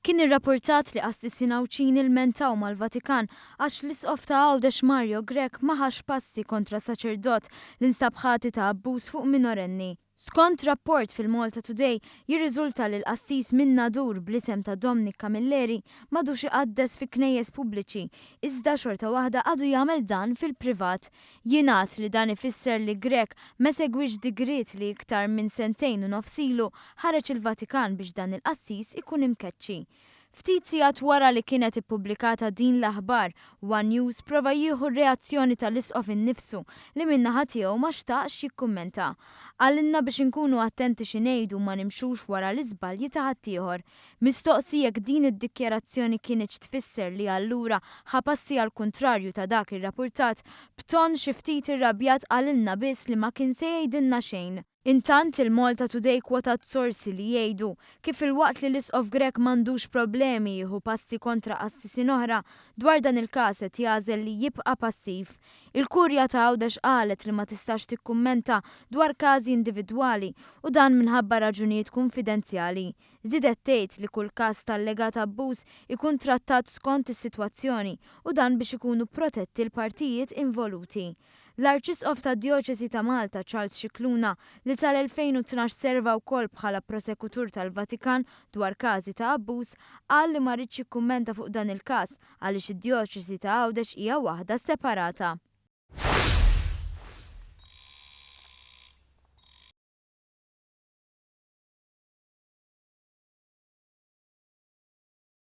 Kien irrappurtat li qassisin Għawdxin ilmentaw mal-Vatikan għax l-Isqof ta' Għawdex Mario Grech ma ħax passi kontra saċerdot li nstab ħati ta' abbuż fuq minorenni. Skont rapport fil-Malta Today, jirriżulta li l-qassis minn Nadur bl-isem ta' Dominic Camilleri m'għadux iqaddes fi knejjes pubbliċi, iżda xorta waħda għadu jagħmel dan fil-privat. Jingħad li dan ifisser li Grech ma segwiex digriet li iktar minn sentejn u nofs ilu ħareġ il-Vatikan biex dan il-qassis ikun imkeċċi. Ftit sigħat wara li kienet ippubblikata din l-aħbar, One News prova jieħu r-reazzjoni tal-Isqof innifsu li min-naħa tiegħu ma xtaqx jikkummenta. Qalilna biex inkunu attenti xi ngħidu u ma nimxux wara l-iżbalji ta' ħaddieħor. Mistoqsi jekk din id-dikjarazzjoni kinitx tfisser li allura ħa passi għall-kuntrarju ta' dak irrapurtat, b'ton xi ftit irrabjat qalilna biss li ma kien se jgħidilna xejn. Intant, il-Malta Today kwotat sorsi li jgħidu kif filwaqt li l-Isqof Grech m'għandux problemi jieħu passi kontra qassisin oħra, dwar dan il-każ qed jagħżel li jibqa' passiv. Il-Kurja ta' Għawdex qalet li ma tistax tikkummenta dwar każi individwali u dan minħabba raġunijiet kunfidenzjali. Żiedet tgħid li kull każ ta' allegat abbuż ikun trattat skont is-sitwazzjoni u dan biex ikunu protetti l-partijiet involuti. L-Arċisqof tad-Djoċesi ta' Malta, Charles Scicluna, li sal-2012 serva wkoll bħala prosekutur tal-Vatikan dwar każi ta' abbuż, qal li ma riedx jikkummenta fuq dan il-każ għaliex id-Djoċesi ta' Għawdex hija waħda separata.